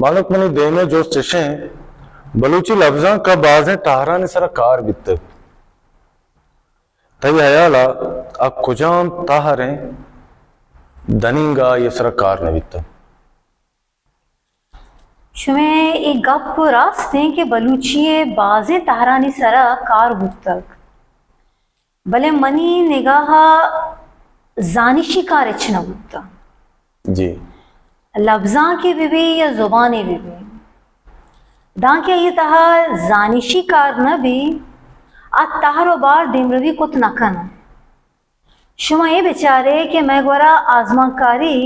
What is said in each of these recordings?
بانک، منی دیمے جست چشیں، بلوچی لبزانک ءَ بازیں تہرانی سرا کار بیتگ۔ تئی ہیال ءَ آ کجام تہر ایں دنیگا آئی سرا کار نہ بیتگ؟ شمئے اے گپ راست ایں کہ بلوچی ءِ بازیں تہرانی سرا کار بوتگ، بلے منی نگاہ ءَ زانشی کار ہچ نہ بوتگ۔ جی۔ لبزانکے بہ بی یا زبانے بہ بی، دانکہ آئی تہا زانشی کار نہ بی، آ تہر و بار دیمروی کت نہ کناں۔ شما اے بچارے کہ مئے گورا آزمانکاری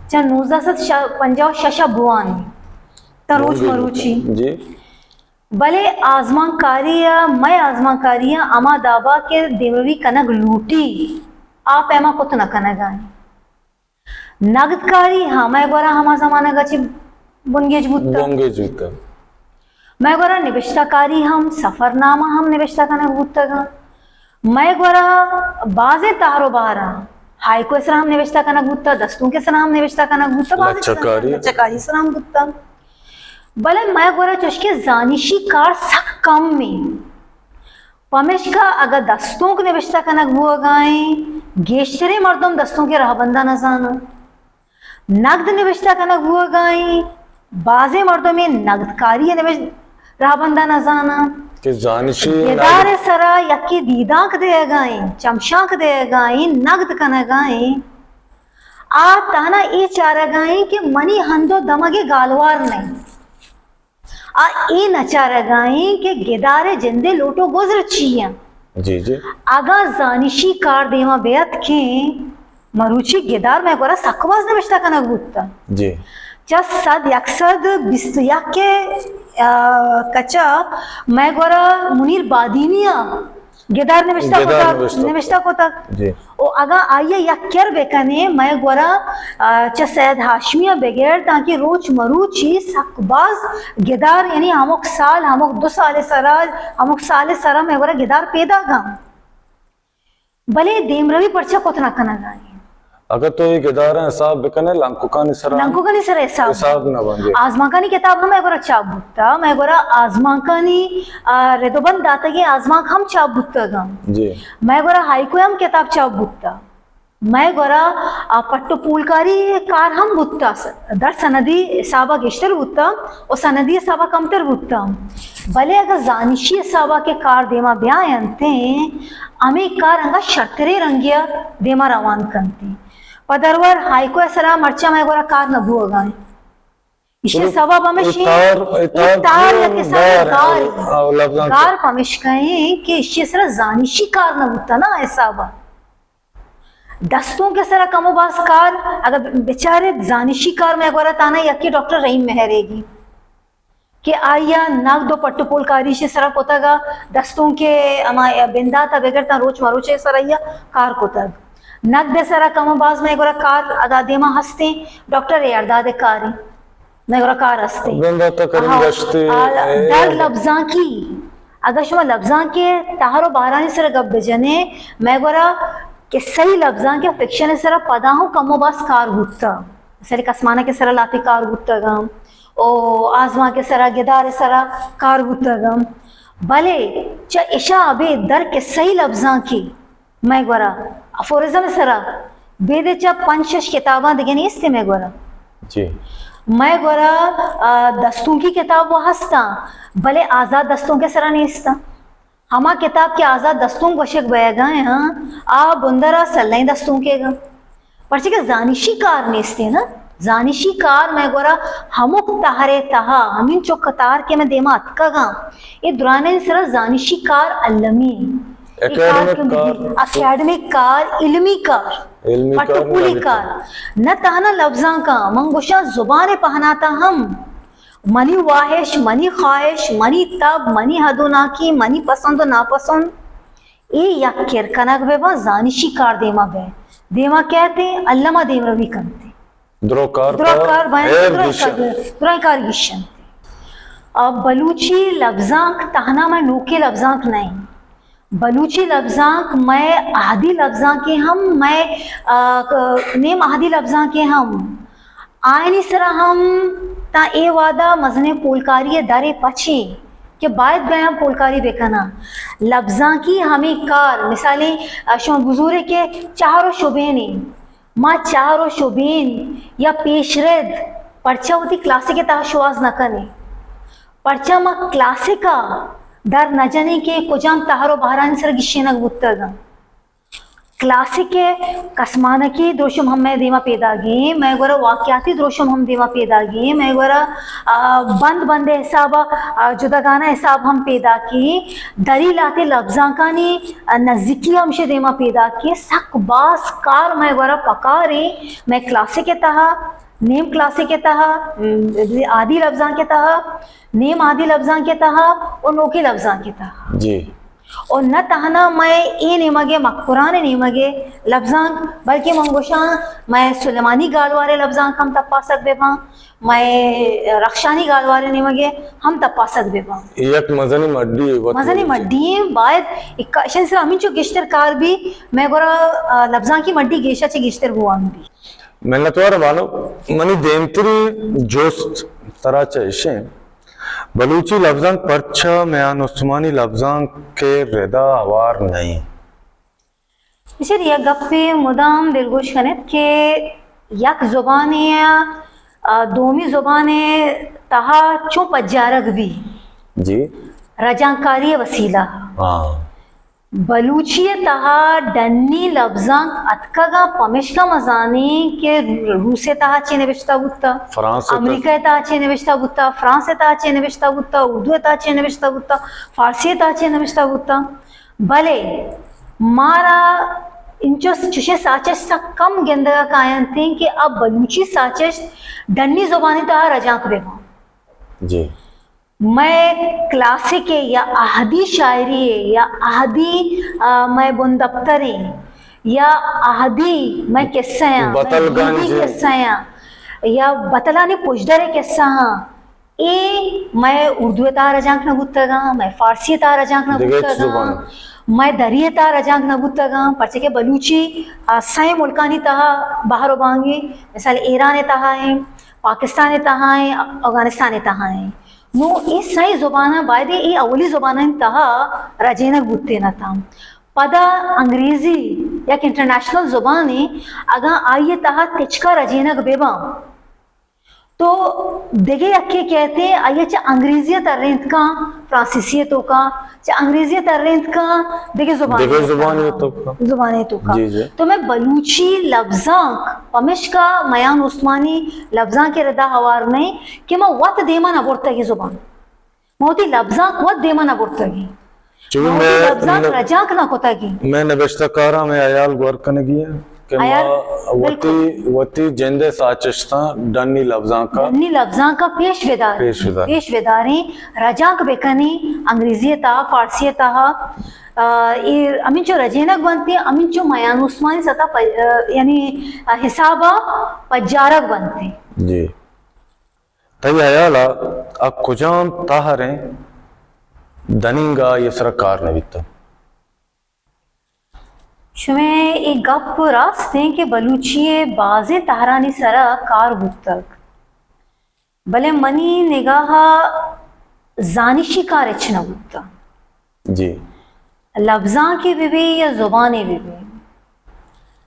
چہ نوزدہ سد پنجاہ و شش ءَ بوان ایں تا روچ مروچی۔ جی۔ بلے آزمانکاری ءَ، مئے آزمانکاری ءَ ہما دابا کہ دیمروی کنگ لوٹی، آ پیما کت نہ کنگا ایں۔ نگدکاری ہاں مئے گورا ہما زمانگ ءَ چہ بنگیج بوتگ۔ بنگیج بوتگ۔ مئے گورا نبشتہ کاری ہم، سفرنامہ ہم نبشتہ کنگ بوتگ۔ مئے گورا بازیں تہر و بہراں، ہائیکو ءِ سرا ہم نبشتہ کنگ بوتگ، دستونک ءِ سرا ہم نبشتہ کنگ بوتگ، بازیں لچہ کاری۔ لچہ کاری ءِ سرا ہم بوتگ۔ بلے مئے گورا چوش کہ زانشی کار سک کم ایں۔ پمیشکا اگاں دستونک نبشتہ کنگ بوگا ایں، گیشتریں مردم دستونک ءِ رہبنداں نہ زاناں۔ نگد نبشتہ کنگ بوگا ایں، بازیں مردمے نگدکاری ءِ نبش-، رہبنداں نہ زاناں۔ کہ زانشی گدار ءِ سرا یکے دیدانک دیگا ایں، چمشانک دیگا ایں، نگد کنگا ایں۔ آ تہنا اے چارگا ایں کہ منی ہند و دمگ ءِ گالوار نہ ایں۔ آ اے نچارگا ایں کہ گدار ءِ جند ءِ لوٹ و گزر چی انت؟ جی، جی۔ اگاں زانشی کار دیما بیاتکیں، مروچی گدار مئے گورا سک باز نبشتہ کنگ بوتہ۔ جی۔ چہ سد، یک سد بیست و یک ءِ، آ، کچا مئے گورا منیر بادینی ءَ گدار نبشتہ گدار کتگ، نبشتہ نبشتہ کتگ۔ جی۔ و اگاں آئی ءَ یک کر بکنیں، مئے گورا، آ، چہ سید ہاشمی ءَ بگر تانکہ روچ مروچی سک باز گدار، یعنی ہمک سال، ہمک دو سال ءِ سرا، ہمک سال ءِ سرا مئے گورا گدار پیداگ انت۔ بلے دیمروی پرچہ کت نہ کنگ ءَ انت؟ اگاں تو اے گداراں حساب بکنے، لنککانی سرا، لنککانی سرا حساب، حساب نہ بندے۔ آزمانکانی کتاب ہم مئے گورا چاپ بوتا، مئے گورا آزمانکانی، آ، رد و بند داتگیں آزمانک ہم چاپ بوتگ انت۔ جی۔ مئے گورا ہائیکو ہم کتاب چاپ بوتا۔ مئے گورا، آ، پٹ و پولکاری کار ہم بوتا، در سندی حسابا گیشتر بوتا و سندی حسابا کمتر بوتا۔ بلے اگاں زانشی حسابا کہ کار دیما بیاینتیں، ہمے کار انگا شرتریں رنگے ءَ دیما روان کنتیں۔ پہ درور ہائیکو ءِ سرا مرچاں مئے گورا کار نہ بوگا انت۔ ایشی ءِ سبب ہمیش انت، اے تار، اے تار یک حسابے گار انت۔ گار پمیشکا انت کہ ایشی ءِ سرا زانشی کار نہ بوتا نا حسابا۔ دستونک ءِ سرا کم و باز کار، اگاں بچارے زانشی کار مئے گورا تانا یکے ڈاکٹر رحیم مہریگی کہ آئی ءَ نگد و پٹ و پولکاری ایشی ءِ سرا کتگ ءَ، دستونک ءِ ہما بندات ءَ بگر تاں روچ مروچ ءِ سرا آئی ءَ کار کتگ۔ نگد ءِ سرا کم و باز مئے گورا کار ادا دیما ہستیں، ڈاکٹر اے آر داد ءِ کار انت۔ مئے گورا کار ہستیں۔ بندات ءَ کریم، آہا، دشتی، آ، اے، در لبزانکی، اگاں شما لبزانک ءِ تہر و بہرانی سرا گپ بجنے، مئے گورا قصہی لبزانک ءِ فکشن ءِ سرا پدا ہوں کم و باز کار بوتا۔ مثلاً کسمانک ءِ سرا لاتے کار بوتگ انت، او آزمانک ءِ سرا، گدار ءِ سرا کار بوتگ انت۔ بلے چہ اشا ابید در قصہی لبزانکی مئے گورا افورزم ءِ سرا بیدے چہ پنچ شش کتاباں دگہ نیست مئے گورا۔ جی۔ مئے گورا، آ، دستونکی کتاب و ہستاں، بلے آزات دستونک ءِ سرا نیستاں۔ ہما کتاب کہ آزات دستونک گوشگ بئیگا انت، آ بندرا سلیں دستونکے گا۔ پرچہ کہ زانشی کار نیستیں نا۔ زانشی کار مئے گورا ہمک تہرے تہا، ہمینچک تہر کہ مئے دیما اتکگاں، اے درائینانی سرا زانشی کار المی انت۔ اے کار اکیڈمک کہ کار، اکیڈمک کار، علمی کار، علمی پٹ و کار، پولی نہ کار۔ نہ تہنا لبزانکاں، من گوشاں زبان ءِ پہناتا ہم منی واہش، منی خواہش، منی تب، منی ہدوناکی، منی پسند و ناپسند، اے یک کر کنگ بہ باں، زانشی کار دیما بہ، دیما کیت، الما دیمروی کنت۔ دروکار، دروکار بہ، دروکار گیشن۔ دروکار گیشن۔ آ، بلوچی لبزانک تہنا مئے نوکیں لبزانک نہ انت۔ بلوچی لبزانک مئے اہدی لبزانکے ہم، مئے، آ، ک-، نیم اہدی لبزانکے ہم۔ آیانی سرا ہم تاں اے وہدا مزنیں پولکاری ءِ درے پچیں کہ باید بیاں پولکاری بکناں۔ لبزانکی ہمے کار، مثالے، آ، شما بزورے کہ چہر و شبینیں، ما چہر و شبین یا پیشرد پرچا وتی کلاسیک ءِ تہا شوہاز نہ کنیں؟ پرچا ما کلاسیک ءَ در نہ جنیں کہ کجام تہر و بہرانی سرا گیشینگ بوتگ انت؟ کلاسیک ءِ کسمانکی دروشم ہم مئے دیما پیداگیں، مئے گورا واقعاتی دروشم ہم دیما پیداگیں، مئے گورا، آ، بند بند ءِ حساب ءَ، آ، جداگانہ حساب ہم پیداکیں، دری لہتے لبزانکانی، آ، نزیکی ہم شے دیما پیداکیں۔ سک باز کار مئے گورا پکاریں، مئے کلاسیک ءِ تہا، نیم کلاسیک ءِ تہا، م، آدی لبزانک ءِ تہا، نیم آدی لبزانک ءِ تہا و نوکیں لبزانک ءِ تہا۔ جی۔ و نہ تہنا مئے اے نیمگ ءِ، مکران ءِ نیمگ ءِ لبزانک، بلکہ من گوشاں مئے سلیمانی گالوار ءِ لبزانک ہم تپاسگ بہ باں، مئے رخشانی گالوار ءِ نیمگ ءِ ہم تپاسگ بہ باں۔ یک مزنیں مڈی یے وت مزنیں مڈی یے، باید ایشانی سرا ہمینچو گیشتر کار بی، مئے گورا، آ، لبزانکی مڈی گیشا چہ گیشتر بوان بی۔ منتوار بانو، منی دیمتری جست ترا چہ اشیں، بلوچی لبزانک پرچا میان استمانی لبزانک ءِ ردا ہوار نہ انت؟ بچار، یک گپے مدام دلگوش کنیت کہ یک زبانے ءَ، آ، دومی زبان ءِ تہا چون پجارگ بی؟ جی۔ رجانکاری ءِ وسیلہ۔ ہاں۔ بلوچی ءِ تہا ڈنی لبزانک اتکگ ءَ، پمیشکا ما زانیں کہ روس ءِ تہا چے نبشتہ بوتہ، فرانس ءِ تہا۔ امریکہ ءِ تہا چے نبشتہ بوتہ، فرانس ءِ تہا چے نبشتہ بوتہ، اردو ءِ تہا چے نبشتہ بوتہ، فارسی ءِ تہا چے نبشتہ بوتہ۔ بلے مارا انچو چشیں ساچشت سک کم گندگ ءَ کاینت کہ آ بلوچی ساچشت ڈنی زبانی تہا رجانک بہ باں۔ جی۔ مئے کلاسیک ءِ یا اہدی شاعری ءِ یا اہدی، آ، مئے بندپتر ءِ یا اہدی مئے قصہ آں، مئے بتل گنج۔ قصہ آں یا بتلانی پژدر ءِ قصہ آں، اے مئے اردو ءِ تہا رجانک نہ بوتگ آں، مئے فارسی ءِ تہا رجانک نہ بوتگ آں، مئے دری ءِ تہا رجانک نہ بوتگ آں، پرچہ کہ بلوچی، آ، سئیں ملکانی تہا بہر و بانگی، مثال ایران ءِ تہا ایں، پاکستان ءِ تہا ایں، افغانستان ءِ تہا ایں۔ نوں اے سئیں زباناں باید اے اولی زبانانی تہا رجینگ بوتین اتاں۔ پدا انگریزی یک انٹرنیشنل زبانے، اگاں آئی ءِ تہا تچکا رجینگ بہ باں تو دگہ یکے کئیت آئی ءَ چہ انگریزی ءَ ترینت کن، فرانسیسی ءِ توکا، چہ انگریزی ءَ ترینت کن دگہ زبانے دگہ زبانے ءِ توکا۔ زبانے ءِ توکا۔ جی، جی۔ تو مئے بلوچی لبزانک پمیشکا میان استمانی لبزانک ءِ ردا ہوار نہ ایں کہ ما وت دیما نہ برتگیں زبان۔ ما وتی لبزانک وت دیما نہ برتگیں۔ چونکہ ما وتی مئے لبزانک نہ-، رجانک نہ کتگیں۔ مئے نبشتہ کاراں مئے ہیال گور کنگی انت کہ ما ہیال، وتی، بالکل۔ وتی جند ءِ ساچشتاں ڈنی لبزانک ءَ، ڈنی لبزانک ءَ پیش بداریں۔ پیش بداریں۔ پیش بداریں، رجانک بکنیں، انگریزی ءِ تہا، فارسی ءِ تہا، آ، اے ہمینچو رجینگ بنت، ہمینچو میان استمانی سطح ءَ پ-، آ، یعنی، آ، حساب ءَ پجارگ بنت۔ جی۔ تئی ہیال ءَ آ کجام تہر انت دنینگا آئی ءِ سرا کار نہ بیتگ؟ شمئے اے گپ راست انت کہ بلوچی ءِ بازیں تہرانی سرا کار بوتگ، بلے منی نگاہ ءَ زانشی کار ہچ نہ بوتگ۔ جی۔ لبزانکے بہ بی یا زبانے بہ بی،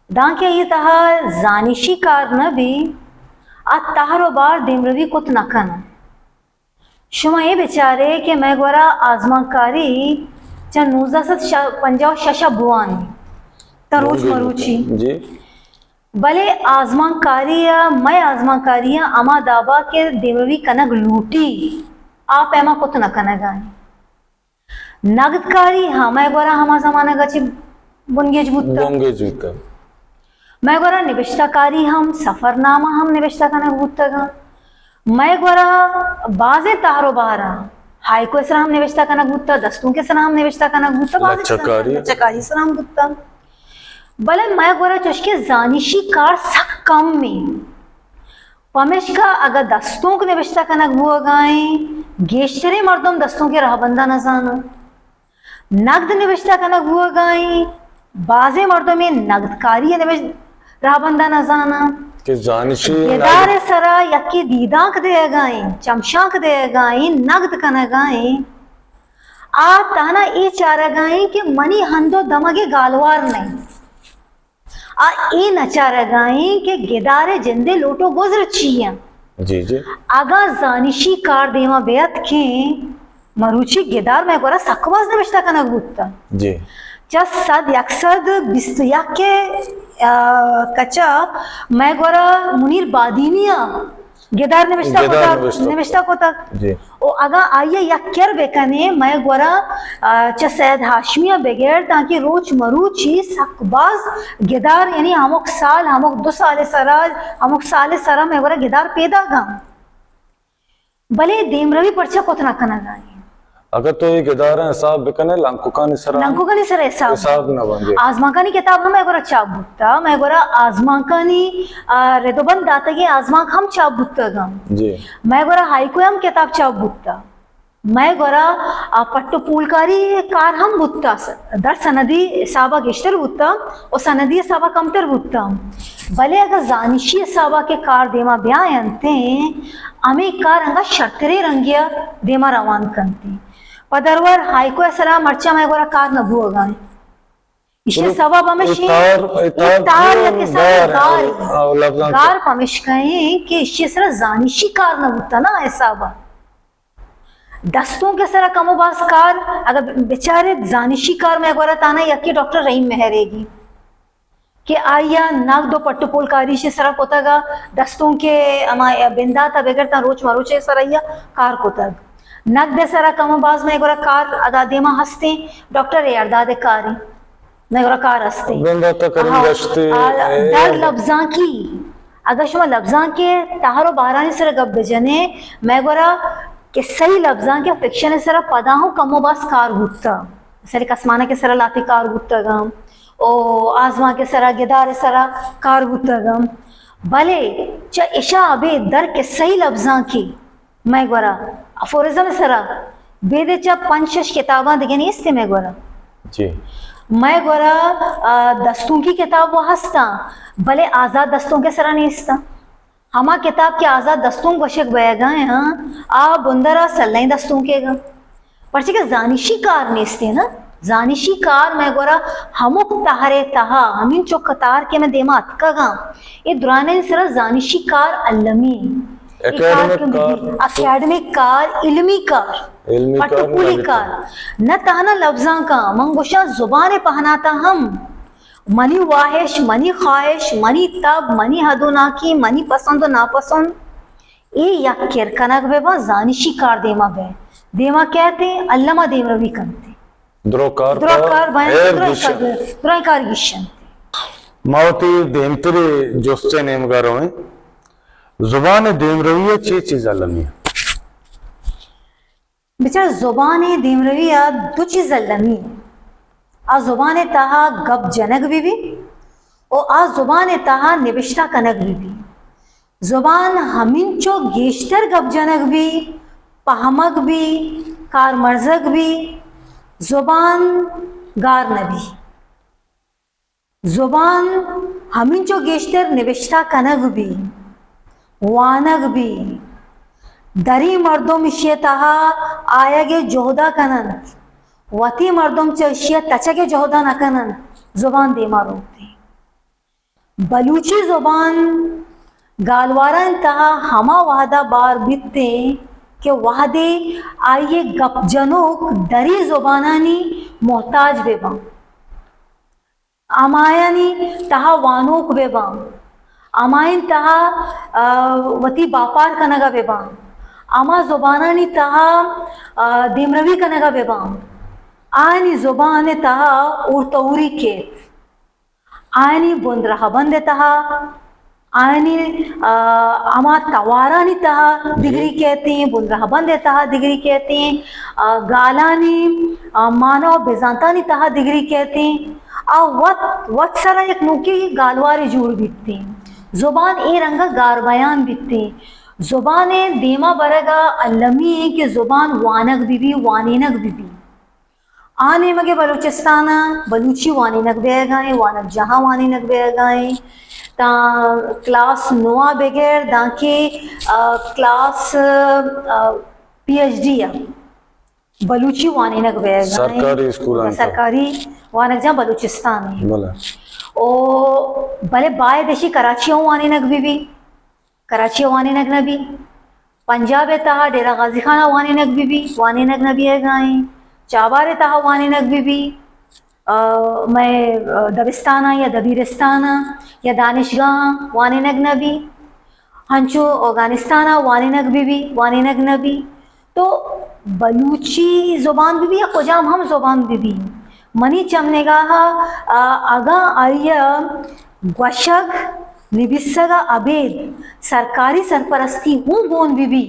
دانکہ آئی ءِ تہا زانشی کار نہ بی، آ تہر و بار دیمروی کت نہ کنت۔ شما اے بچارے کہ مئے گورا آزمانکاری چہ نوزدہ سد پنجاہ و شش ءَ بوان تا روچ مروچی۔ جی۔ بلے آزمانکاری ءَ، مئے آزمانکاری ءَ ہما دابا کہ دیمروی کنگ لوٹی، آ پیما کت نہ کنگ ءَ انت۔ نگدکاری ہم مئے گورا ہما زمانگ ءَ چہ بنگیج بوتگ۔ بنگیج بوتگ۔ مئے گورا نبشتہ کاری ہم، سفرنامہ ہم نبشتہ کنگ بوتگ۔ مئے گورا بازیں تہر و بہراں، ہائیکو ءِ سرا ہم نبشتہ کنگ بوتگ، دستونک ءِ سرا ہم نبشتہ کنگ بوتگ، بازیں لچہ کاری۔ لچہ کاری ءِ سرا ہم بوتگ۔ بلے مئے گورا چوشکہ زانشی کار سک کم انت۔ پمیشکا اگاں دستونک نبشتہ کنگ بوگا انت، گیشتریں مردم دستونک ءِ رہبنداں نہ زاننت۔ نگد نبشتہ کنگ بوگا انت، بازیں مردمے نگدکاری ءِ نبش-، رہبنداں نزاناں۔ کہ زانشی گدار ءِ سرا یکے دیدانک دئیگا ایں، چمشانک دئیگا ایں، نگد کنگا ایں۔ آ تہنا اے چارگا ایں کہ منی ہند و دمگ ءِ گالوار نہ ایں۔ آ اے نہ چارگا ایں کہ گدار ءِ جند ءِ لوٹ و گزر چی ایں۔ جی، جی۔ اگاں زانشی کار دیما بیاتکیں، مروچی گدار مئے گورا سک باز نبشتہ کنگ بوتہ۔ جی۔ چہ صد، یک سد بیست و یک ءِ، آ، کچا مئے گورا منیر بادینی ءَ گدار نبشتہ گدار کتگ، نبشتہ نبشتہ کتگ۔ جی۔ و اگاں آئی ءَ یک کر بکنیں، مئے گورا، آ، چہ سید ہاشمی ءَ بگر تانکہ روچ مروچی سک باز گدار، یعنی ہمک سال، ہمک دو سال ءِ سرا، ہمک سال ءِ سرا مئے گورا گدار پیداگ اَنت۔ بلے دیمروی پرچا کت نہ کنگ ءَ ایں؟ اگاں تو اے گداراں حساب بکنے، لنککانی سرا لنککانی سرا حساب حساب نہ بندے۔ آزمانکانی کتاب ہم مئے گورا چاپ بوتا، مئے گورا آزمانکانی، آ، رد و بند داتگیں آزمانک ہم چاپ بوتگ اَنت۔ جی۔ مئے گورا ہائیکو ہم کتاب چاپ بوتا۔ مئے گورا، آ، پٹ و پولکاری کار ہم بوتا، در سندی حسابا گیشتر بوتا و سندی حسابا کمتر بوتا۔ بلے اگاں زانشی حسابا کہ کار دیما بیاینتیں، ہمے کار انگا شرتریں رنگے ءَ دیما روان کنتیں۔ پہ درور ہائیکو ءِ سرا مرچاں مئے گورا کار نہ بوگا ایں۔ ایشی ءِ سبب ہمیش ایں، اے تار، اے تار اے تار یا کہ سارے گار، گار، گار پمیشکا ایں کہ ایشی ءِ سرا زانشی کار نہ بوتا نا حسابا۔ دستونک ءِ سرا کم و باز کار، اگر بچارے زانشی کار مئے گورا تانا یکے ڈاکٹر رحیم مہریگی کہ آئی ءَ نگد و پٹ و پولکاری ایشی ءِ سرا کتگ ءَ، دستونک ءِ ہما بندات ءَ بگر تاں روچ مروچ ءِ سرا آئی ءَ کار کتگ۔ نگد ءِ سرا کم و باز مئے گورا کار ادا دیما ہستیں، ڈاکٹر اے آر داد ءِ کار ایں۔ مئے گورا کار ہستیں۔ بندات ءَ کریم ہاں، دشتی، آ، اے، در لبزانکی، اگاں شما لبزانک ءِ تہر و بہرانی سرا گپ بجنے، مئے گورا قصہی لبزانک ءِ فکشن ءِ سرا پدا ہوں کم و باز کار بوتا۔ مثلاً کسمانک ءِ سرا لاتے کار بوتگ اَنت، او آزمانک ءِ سرا، گدار ءِ سرا کار بوتگ اَنت۔ بلے چہ اشاں ابید در قصہی لبزانکی مئے گورا افورزم ءِ سرا بیدے چہ پنچ شش کتاباں دگہ نیست مئے گورا۔ جی۔ مئے گورا، آ، دستونکی کتاب و ہستاں، بلے آزات دستونک ءِ سرا نیستاں۔ ہما کتاب کہ آزات دستونک گوشگ بئیگا ایں، ہاں، آ بندرا سلیں دستونکے گا۔ پرچہ کہ زانشی کار نیستیں نا۔ زانشی کار مئے گورا ہمک تہرے تہا، ہمینچک تہر کہ مئے دیما اتکگاں، اے درائینانی سرا زانشی کار المی ایں۔ اے کار اکیڈمک کہ کار۔ اکیڈمک کار، علمی کار، علمی پٹ و کار، پولی نبی کار۔ کار۔ نہ تہنا لبزانکاں، من گوشاں زبان ءِ پہناتاں ہم منی واہش، منی خواہش، منی تب، منی ہدوناکی، منی پسند و ناپسند، اے یک کر کنگ بہ باں، زانشی کار دیما بہ، دیما کیتیں، الما دیمروی کنتیں۔ درو کار درو پہ کار بہ، ہیر درو گیشن۔ کار، درو کار گیشن۔ ما وتی دیمتری جست ءِ نیمگا رویں۔ زبان ءِ دیمروی ءَ چی چیز المی؟ بچار، زبان ءِ دیمروی ءَ دو چیز المی۔ آ زبان ءِ تہا گپ جنگ بہ بی و آ زبان ءِ تہا نبشتہ کنگ بہ بی۔ زبان ہمینچو گیشتر گپ جنگ بی، پہمگ بی، کارمرزگ بی، زبان گار نہ بی۔ زبان ہمینچو گیشتر نبشتہ کنگ بی، وانگ بی۔ دری مردم ایشی ءِ تہا آیگ ءِ جہد ءَ کن اَنت، وتی مردم چہ ایشی ءَ تچگ ءِ جہد ءَ نہ کن اَنت، زبان دیما روت۔ بلوچی زبان گالوارانی تہا ہما وہد ءَ بار بیت کہ وہدے آئی ءِ گپ جنوک دری زبانانی محتاج بہ باں۔ ہمایانی تہا وانوک بہ باں، ہمایانی تہا، آ، وتی باپار کنگ ءَ بہ باں، ہما زبانانی تہا، آ، دیمروی کنگ ءَ بہ باں، آیانی زبان ءِ تہا اورتوری کیت، آیانی بندرہبند ءِ تہا آیانی، آ، ہما توارانی تہا دگری کیتیں، بندرہبند ءِ تہا دگری کیتیں، آ، گالانی، آ، مانا و بزانتانی تہا دگری کیتیں۔ آ وت، وت سرا یک نوکیں گالوارے جوڑ بیتیں۔ زبان اے رنگا گار بیان بیتیں۔ زبان ءِ دیما برگا المی ایں کہ زبان وانگ بہ بی، وانینگ بہ بی۔ آ نیمگ ءَ بلوچستان ءَ بلوچی وانینگ بیگ ءَ ایں، وانگجاہاں وانینگ بیگ ءَ ایں، تاں کلاس نوا بگر دانکہ، آ، کلاس، آ، پی ایچ ڈی ءَ بلوچی وانینگ بیگ ءَ ایں۔ سرکاری اسکولاں تہ۔ سرکاری وانگجاہ بلوچستان ءَ۔ بلے۔ او بلے باید ایشی کراچی ءَ وانینگ بہ بی، کراچی ءَ وانینگ نہ بی۔ پنجاب ءِ تہا ڈیرہ غازی خان ءَ وانینگ بہ بی، وانینگ نہ بیگ ءَ ایں۔ چابہار ءِ تہا وانینگ بہ بی، آ، مئے، آ، دبستان ءَ یا دبیرستان ءَ یا دانشگاہ ءَ وانینگ نہ بی۔ ہنچو اوگانستان ءَ وانینگ بہ بی، وانینگ نہ بی۔ تو بلوچی زبان بہ بی یا کجام ہم زبان بہ بی، منی چم نگاہ ءَ، آ، اگاں آئی ءَ گوشگ، نبیسگ ءَ ابید سرکاری سرپرستی ہوں گون بہ بی،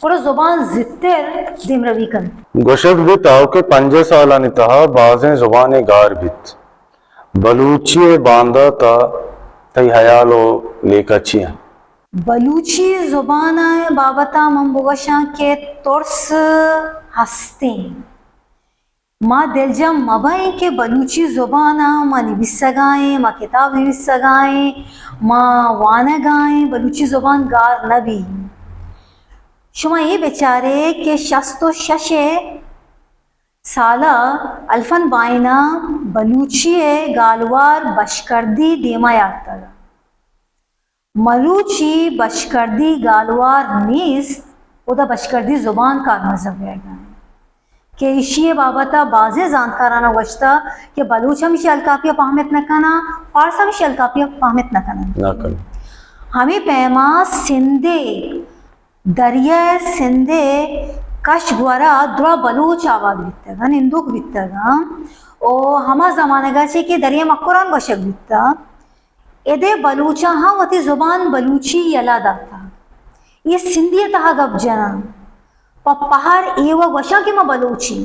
گڑا زبان زیتر دیمروی کنت۔ گوشگ بیت، آؤکیں پنجاہ سالانی تہا بازیں زبانے گار بیت۔ بلوچی ءِ باندا تہ تئی ہیال و لیکہ چی انت؟ بلوچی زبان ءِ بابت ءَ من بگوشاں کہ ترس ہستیں۔ ما دلجم مہ بئیں کہ بلوچی زبان ءَ ما نبیسگ ءَ ایں، ما کتاب نبیسگ ءَ ایں، ما وانگ ءَ ایں، بلوچی زبان گار نہ بی۔ شما اے بچارے کہ شست و شش ءِ سال ءَ الفن بائن ءَ بلوچی ءِ گالوار بشکردی دیما یارتگ۔ مروچی بشکردی گالوار نیست، اودا بشکردی زبان کارمرز بیگ ءَ انت کہ ایشی ءِ بابت ءَ بازیں زانتکاران ءَ گوشتہ کہ بلوچ ہم ایشی الکاپی ءَ پہمت نہ کناں، فارس ہم ایشی الکاپی ءَ پہمت نہ کناں۔ نہ کناں۔ ہمے پیما سندھ ءِ، دریائے سندھ ءِ کش گورا درا بلوچ آباد بیتگ انت، نندوک بیتگ انت۔ او ہما زمانگ ءَ چہ کہ دریائے مکران گوشگ بیتگ، اد ءِ بلوچاں ہم وتی زبان بلوچی یلہ داتگ۔ اے سندھی ءِ تہا گپ جناں۔ پہ پہر اے و گوشاں کہ ما بلوچیں،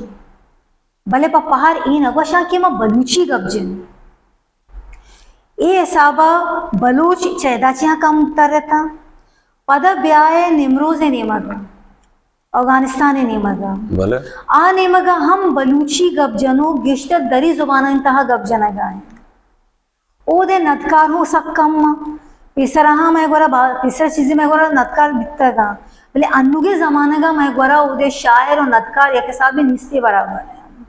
بلے پہ پہر اے نہ گوشاں کہ ما بلوچی گپ جنیں۔ اے حساب ءَ بلوچ چہ ادا چیاں کم تر اتاں۔ پدا بیائے نیمروز ءِ نیمگ ءَ، اوگانستان ءِ نیمگ ءَ۔ بلے۔ آ نیمگ ءَ ہم بلوچی گپ جنوک گیشتر دری زبانانی تہا گپ جنگ ءَ انت۔ اود ءِ ندکار ہوں سک کم آں۔ پیسرا ہاں مئے گورا با-، پیسرا چیزے مئے گورا ندکار بیتگ آں۔ بلے انوگیں زمانگ ءَ مئے گورا اود ءِ شاعر و ندکار یک حسابے نیستی برابر آں۔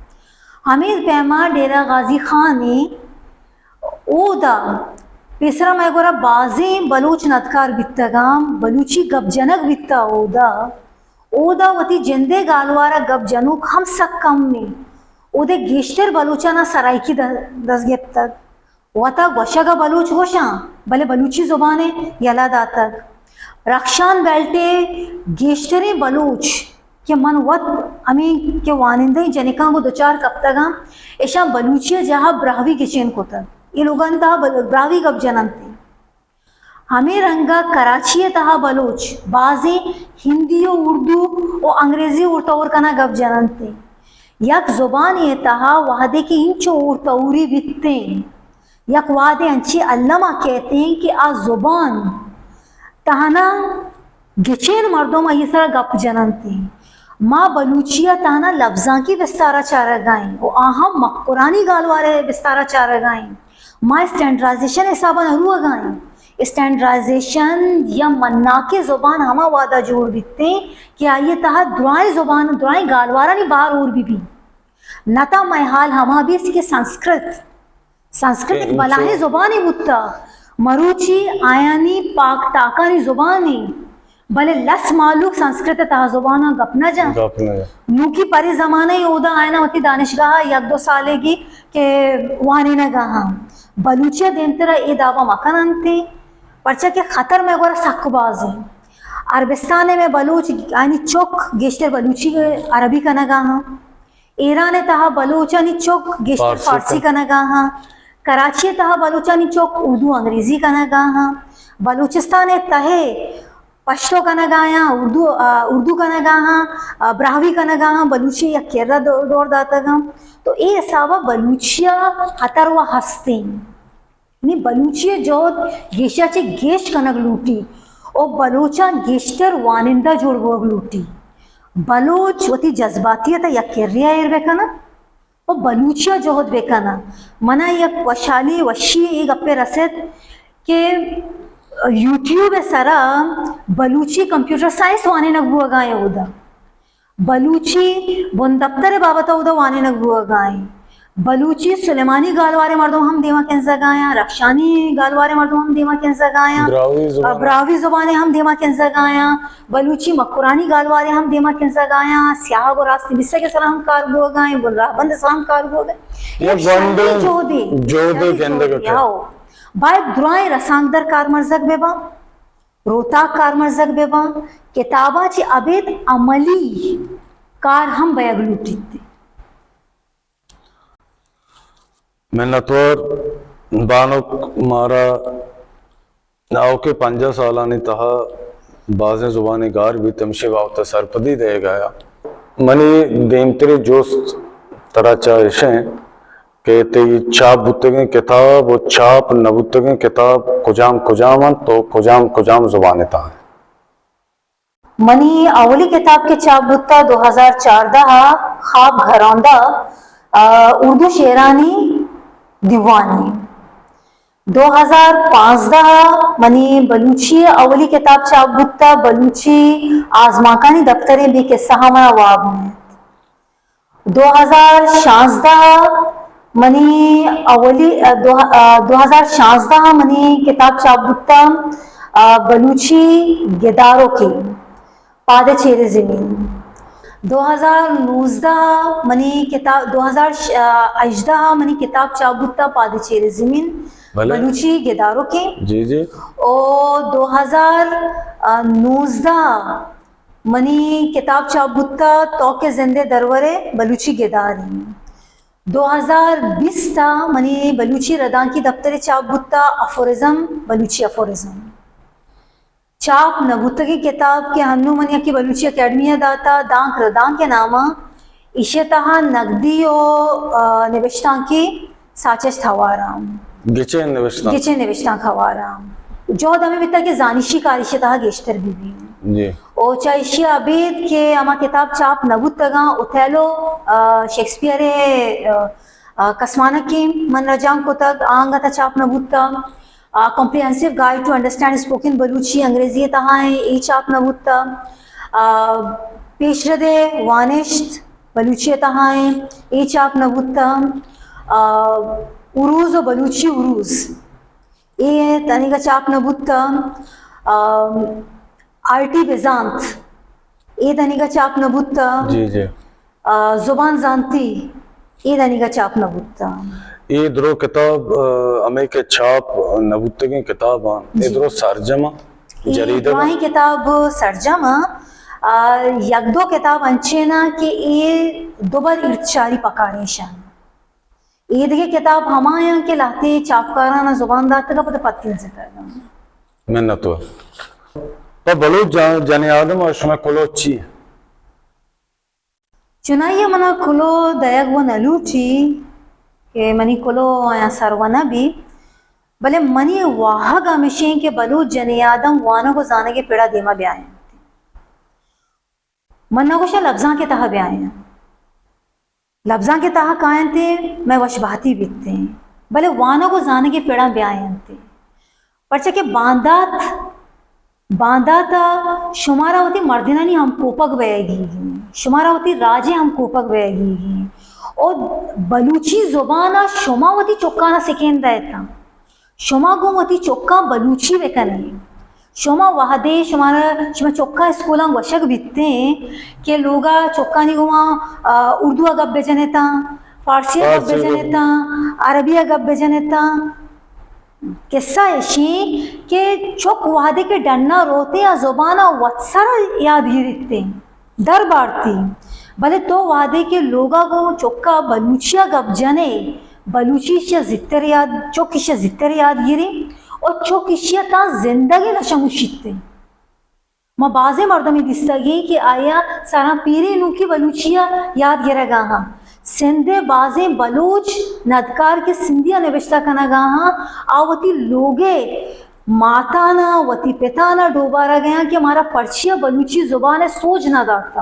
ہمے پیما ڈیرہ غازی خان ءَ اودا پیسرا مئے گورا بازیں بلوچ ندکار بیتگ آں، بلوچی گپ جنگ بیتگ اودا۔ اودا وتی جند ءِ گالوار ءَ گپ جنوک ہم سک کم انت۔ اود ءِ گیشتر بلوچاں سرائیکی د-، دست گپتگ۔ وتا گوشگ ءَ بلوچ گوشاں، بلے بلوچی زبان ءَ یلہ داتگ۔ رخشان بیلٹ ءِ گیشتریں بلوچ کہ من وت ہمے کہ وانندہیں جنکاں گوں دچار کپتگ آں، اشاں بلوچی ءِ جاہ ءَ براہوئی گچین کتگ۔ اے لوگانی تہا بل-، براہوئی گپ جن انت۔ ہمے رنگ ءَ کراچی ءِ تہا بلوچ بازیں ہندی و اردو و انگریزی ہور تور کنگ گپ جن انت۔ یک زبانے ءِ تہا وہدے کہ اینچو ہور توری بیتیں، یک وہدے انچیں الما کیتیں کہ آ زبان تہنا گچین مردم آئی سرا گپ جننت۔ ما بلوچی ءَ تہنا لبزانکی بستارا چارگا ایں و آ ہم مکرانی گالوارے بستارا چارگا ایں۔ ما اسٹینڈرائزیشن حسابا نہ روگا ایں۔ اسٹینڈرائزیشن یا مناکیں زبان ہما وہدا جوڑ بیتیں کہ آئی تہا درائیں زبان، درائیں گالوارانی بار ہور بہ بی۔ نہ تاں مئے حال ہما بیت کہ سنسکرت، سنسکرت یک بلاہیں زبانے بوتہ، مروچی آیانی پاک تاکانی زبانے، بلے لس مہلوک سنسکرت ءِ تہا زباناں گپ نہ جنت۔ گپ نہ جنت۔ نوکی پرے زمانہ ءَ اودا آیاناں وتی دانشگاہ ءَ یک دو سالگی کہ وانینگ ءَ آں۔ بلوچی ءَ دیمتر ءَ اے دابا مہ کن انت، پرچا کہ خطر مئے گورا سک باز انت۔ عربستان ءَ مئے بلوچ آیانی چک گیشتر بلوچی عربی کنگ ءَ آں۔ ایران ءِ تہا بلوچانی چک گیشتر فارسی فارسی کنگ ءَ آں۔ کراچی ءِ تہا بلوچانی چک اردو انگریزی کنگ ءَ آں۔ بلوچستان ءِ تہ ءَ پشتو کنگ ءَ آں، اردو، آ، اردو کنگ ءَ آں، آ، براہوئی کنگ ءَ آں، بلوچی یک کرا دو-، دور داتگ آں۔ تو اے حساب ءَ بلوچی ءَ خطر و ہستیں۔ نی بلوچی ءِ جہد گیشا چہ گیش کنگ لوٹی و بلوچاں گیشتر وانندہ جوڑ بوگ لوٹی۔ بلوچ وتی جذباتیت ءَ یک کرے ءَ ایر بکناں و بلوچی ءَ جہد بکناں۔ منا یک وشحالی، وشی ءِ اے گپے رست کہ یوٹیوب ءِ سرا بلوچی کمپیوٹر سائنس وانینگ بوگا ایں اودا، بلوچی بندپتر ءِ بابت اودا وانینگ بوگا ایں، بلوچی سلیمانی گالوار ءِ مردم ہم دیما کنزگا آیاں، رخشانی گالوار ءِ مردم ہم دیما کنزگا آیاں، براہوئی زبان براہوئی زبان ءِ ہم دیما کنزگا آیاں، بلوچی مکرانی گالوار ءِ ہم دیما کنزگا آیاں، سیاہ گوں راستی بیسگ ءِ سرا ہم کار بوگا ایں، بن راہبند ءِ سرا ہم کار بوگا ایں۔ یک گونڈیں جہدے، جہدے جہدے گندگ ءَ کئیت۔ ہاؤ۔ باید درائیں رسانکدر کارمرزگ بہ باں، روتاک کارمرزگ بہ باں، کتاباں چہ ابید عملی کار ہم بیگ لوٹیت۔ منتوار بانک، مارا آؤکیں پنجاہ سالانی تہا بازیں زبانے گار بیت، ہمشی بابت ءَ سرپدی دئیگ ءَ آں۔ منی دیمتری جست ترا چہ اش انت کہ تئی چاپ بوتگیں کتاب و چاپ نہ بوتگیں کتاب کجام کجام انت و کجام کجام زبان ءِ تہا انت؟ منی اولی کتاب کہ چاپ بوتا دو ہزار چاردہ ءَ، خواب گھراندا، آ، اردو شعرانی دیوانے۔ دو ہزار پانزدہ ءَ منی بلوچی اولی کتاب چاپ بوتا، بلوچی آزمانکانی دپتریں بے قصہ ءَ منا واب نہ انت۔ دو ہزار شانزدہ ءَ منی اولی، ءَ، دو، ءَ، دو ہزار شانزدہ ءَ منی کتاب چاپ بوتا، ءَ، بلوچی گداروکے پاد چیر زمین۔ دو ہزار نوزدہ ءَ منی کتاب، دو ہزار ہژدہ ءَ منی کتاب چاپ بوتا پاد چیر زمین، بلے۔ بلوچی گداروکے۔ جی، جی۔ او دو ہزار نوزدہ ءَ منی کتاب چاپ بوتا تو کہ زندے درورے بلوچی گدارے۔ دو ہزار بیست ءَ منی بلوچی ردانکی دپترے چاپ بوتا افورزم، بلوچی افورزم۔ چاپ نہ بوتگیں کتاب کہ ہنوں من یکے بلوچی اکیڈمی ءَ داتا دانک ردانک ءِ نام ءَ، ایشی ءِ تہا نگدی و، آ، نبشتانکی ساچشت ہوار آں۔ گچین نوشتانک۔ گچین نوشتانک ہوار آں۔ جہد ہمے بیتا کہ زانشی کار ایشی تہا گیشتر بہ بی۔ جی۔ او چہ ایشی ءَ ابید کہ ہما کتاب چاپ نہ بوتگاں، اوتھیلو، آ، شیکسپیئر ءِ، آ، آ، کسمانکے من رجانک کتگ، آ انگت ءَ چاپ نہ بوتا۔ آ، Comprehensive Guide to Understand Spoken Balochi انگریزی ءِ تہا ایں، اے چاپ نہ بوتا۔ آ، پیشرد ءِ وانشت بلوچی ءِ تہا ایں، اے چاپ نہ بوتا۔ آ، عروض و بلوچی عروض، اے تنیگا چاپ نہ بوتا۔ آ، آرٹی بزانت، اے تنیگا چاپ نہ بوتا۔ جی، جی۔ آ، زبان زانتی، اے تنیگا چاپ نہ بوتا۔ اے درو کتاب، آ، ہمے کہ چاپ نہ بوتگیں کتاب آں، اے جی۔ درو سرجم آں، اے جریدگ آں۔ دراہیں کتاب سرجم آں۔ آ، یک دو کتاب انچیں آں کہ اے دوبر ارتشاری پکار ایشان۔ اے دگہ کتاب ہما آں کہ لہتے چاپکاراں زبان داتگ ءُ پدا پد کنزتگ۔ منت وار۔ پہ بلوچ جن، جنی آدم ءَ شمئے کلوہ چی؟ چنائی ءَ منا کلوہ دئیگ وَ نہ لوٹی کہ منی کلوہ آیاں سر وَ نہ بی، بلے منی واہگ ہمیش ایں کہ بلوچ جنی آدم وانگ ءُ زانگ ءِ پڑ ءَ دیما بیاینت۔ من نہ گوشاں لبزانک ءِ تہا بیاینت۔ لبزانک ءِ تہا کاینت ءُ مئے وش بہتی بیت ایں، بلے وانگ ءُ زانگ ءِ پڑاں بیاینت۔ پرچا کہ باندات، باندات ءَ شمارا وتی مردینانی ہمکوپگ بئیگی ایں، شمارا وتی راج ءِ ہمکوپگ بئیگی ایں۔ او بلوچی زبان ءَ شما وتی چکاں سکین دئیت اَنت۔ شما گوں وتی چکاں بلوچی بہ کن ئے۔ شما وہدے شمارا، شمئے چکاں اسکولاں گوشگ بیت ایں کہ لوگ ءَ چکانی گوما، آ، اردو ءَ گپ بہ جن ات اَنت، فارسی ءَ گپ بہ جن ات اَنت، عربی ءَ گپ بہ جن ات اَنت۔ قصہ ایش ایں کہ چک وہدے کہ ڈن ءَ روت ایں آ زبان ءَ وت سر ءَ یاد گیریت ایں۔ در بارتی، بلے تو وہدے کہ لوگ ءَ گوں چک ءَ بلوچی ءَ گپ جن ئے، بلوچی ایشی ءَ زیتر یاد، چک ایشی ءَ زیتر یاد گیری، او چک ایشی ءَ تاں زندگ ءَ نہ شموشیت ایں۔ ما بازیں مردمے دیستگ ایں کہ آیاں سراں پیریں نوکی بلوچی ءَ یاد گرگ ءَ اَنت۔ سندھ ءِ بازیں بلوچ ندکار کہ سندھی ءَ نبشتہ کنگ ءَ اَنت، آ وتی لوگ ءِ ماتان ءَ، وتی پتان ءَ ڈوبارگ ءَ اَنت کہ مارا پرچیا بلوچی زبان ءِ سوج نہ داتگ۔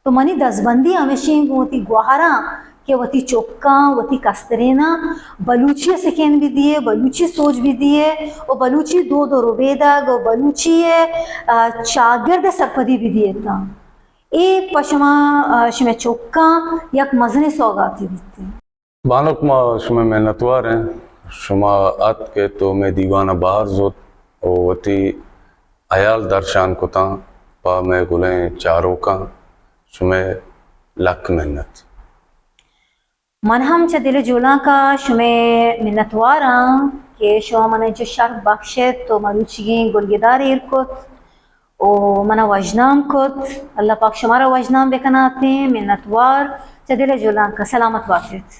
تو منی دزبندی ہمیش ایں گوں وتی گوہاراں کہ وتی چکاں، وتی کستریناں بلوچی ءِ سکین بدیئے، بلوچی سوج بدیئے و بلوچی دود و ربیدگ و بلوچی ءِ، آ، چاگرد ءِ سرپدی بدیئے تاں۔ اے پہ شما، آ، شمئے چکاں یک مزنیں سوگاتے بیت۔ بانک، ما شمئے منتوار ایں، شما اتک ات و مئے دیوان ءَ بہر زرت و وتی ہیال درشان کتاں پہ مئے گلیں چاروکاں۔ شمئے لک منت۔ من ہم چہ دل ءِ جولانک ءَ شمئے منتوار آں کہ شما من ءَ انچو شرپ بخش ات و مروچیگیں گلگدار ایر کت و من ءَ وژنام کت۔ اللہ پاک شمارا وژنام بکناتیں۔ منتوار، چہ دل ءِ جولانک ءَ سلامت بات ات۔